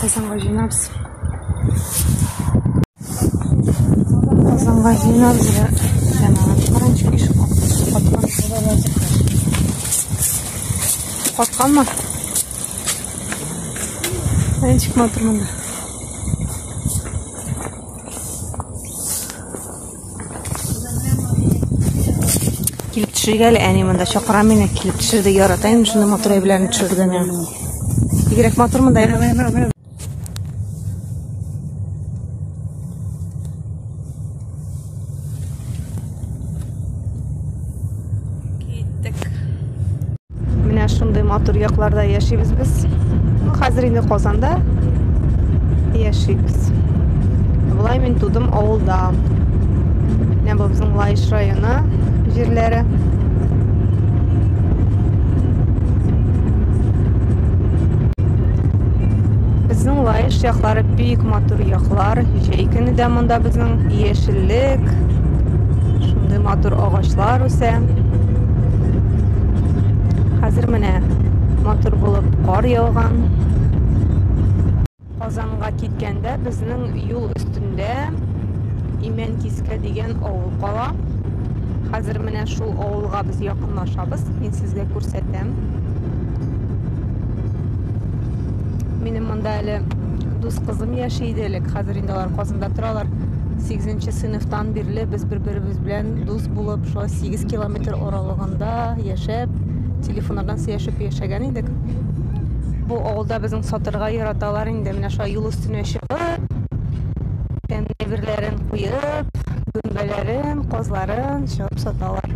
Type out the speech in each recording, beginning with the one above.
Казанга җыенабыз. Казанга җыенабыз. Җәмәгать, каранчык ишек каткан. Катканмы? Ничек матур монда. Килеп төшергә әле әни монда чакыра мине, килеп төшерде, ярата инде шундый матур әйберләрне төшерергә миңа. Бигрәк матур монда. Киттек. Менә шундый матур якларда яшибез без. Ну, хәзер инде Казанда яшибез. Болай мин тудым авылда. Менә бу безнең Лаеш районы җирләре. Безнең Лаеш яклары бик матур яклар. Җәй көне дә монда безнең яшеллек, шундый матур агачлар үсә. Хәзер менә матур булып кар яуган. Казанга киткәндә безнең юл өстендә Имәнкискә дигән авыл кала. Хәзер менә шул авылга без якынлашабыз. Мин сезгә күрсәтәм. Минем монда әле дус кызым яши иде элек. Хәзер инде алар Казанда торалар. 8 сыйныфтан бирле без бер-беребез белән дус булып, шулай 8 километр аралыгында яшәп, телефоннардан сөйләшеп яшәгән идек. Бу авылда безнең сатырга яраталар инде. Менә шулай юл өстенә чыгып, тәмле әйберләрен куеп, гөмбәләрен, казларын чыгып саталар.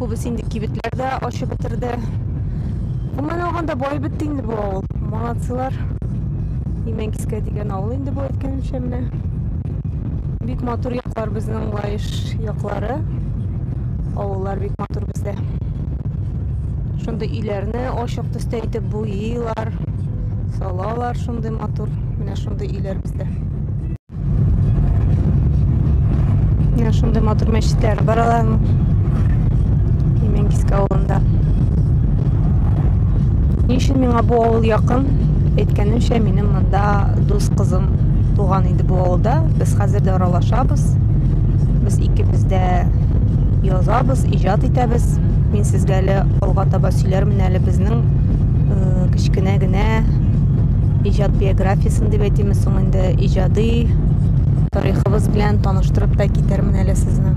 Күбесе инде кибетләр дә ачып бетерде. Гомумән алганда бай бетте инде бу авыл. Молодцылар. Имәнкискә дигән авыл инде бу әйткәнемчә менә. Бик матур яклар безнең Лаеш яклары. Авыллар бик матур бездә. Шундый өйләрне ачык төстә итеп буйыйлар, салалар шундый матур. Менә шундый өйләр бездә. Менә шундый матур мәчетләр бар аларның. Имәнкискә авылында. Ни өчен миңа бу авыл якын? Әйткәнемчә, минем монда дус кызым туган иде бу авылда. Без хәзер дә аралашабыз. Без икебез дә язабыз, иҗат итәбез. Мин сезгә әле алга таба сөйләрмен әле безнең э, кечкенә генә иҗат биографиясен дип әйтимме соң инде, иҗади тарихыбыз белән таныштырып та китәрмен әле сезне.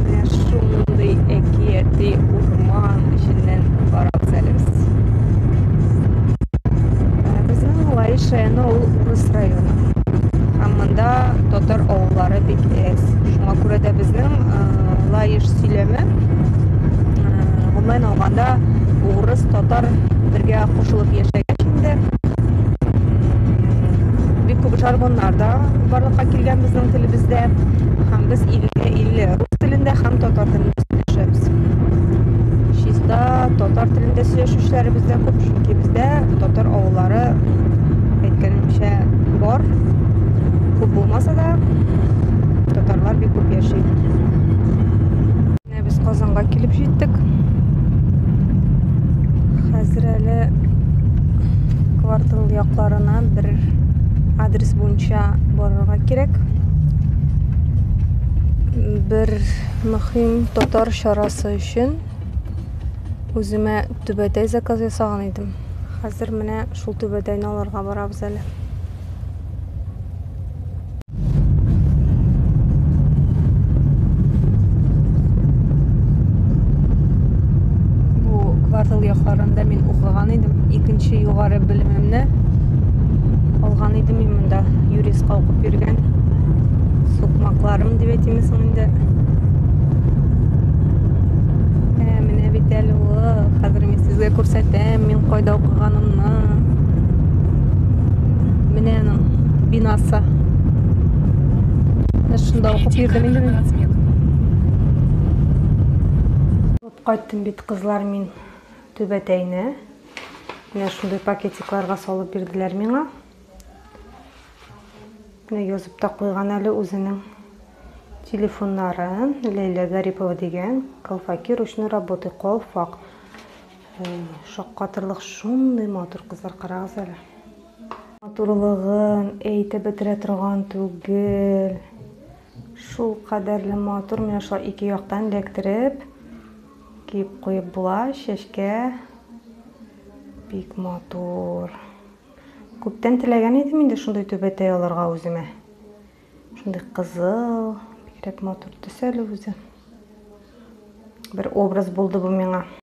Менә шундый әкияти урман эченнән барабыз әле без. Ә, Безнең Лаеш районы ул урыс районы. Һәм монда татар авыллары бик әз. Шуңа күрә дә безнең э, Лаеш сөйләме э, гомумән алганда урыс, татар бергә кушылып яшәгәч инде бик күп жаргоннар да барлыкка килгән безнең телебездә. Һәм без иллегә илле рус телендә һәм татар телендә сөйләшәбез. Чиста татар телендә сөйләшүчеләребез дә күп, чөнки бездә татар авыллары әйткәнемчә бар. Күп булмаса да, татарлар бик күп яши. Менә без Казанга килеп җиттек. Хәзер әле квартал якларына бер адрес буенча барырга кирәк. Бер мөһим татар чарасы өчен үземә түбәтәй заказ ясаган идем. Хәзер менә шул түбәтәйне алырга барабыз әле. Бу квартал якларында мин укыган идем. Икенче югары белемемне алган идем мин монда. Юристка укып йөргән сукмакларым дип әйтимме соң инде. Ә, менә бит әле ул. Хәзер мин сезгә күрсәтәм, мин кайда укыганымны. Менә аның бинасы. Менә шунда укып йөрдем инде мин. Алып кайттым бит, кызлар, мин түбәтәйне. Менә шундый пакетикларга салып бирделәр миңа. Менә язып та куйган әле үзенең телефоннарын. Ләйлә Гарипова дигән, колфаки ручной работы, колфак. Шаккатырлык шундый матур, кызлар, карагыз әле. Матурлыгын әйтеп бетерә торган түгел. Шул кадәрле матур, менә шулай ике яктан эләктереп киеп куеп була чәчкә. Бик матур. Күптән теләгән идем инде шундый түбәтәй алырга үземә. Шундый кызыл, бигрәк матур төс әле үзе. Бер образ булды бу миңа.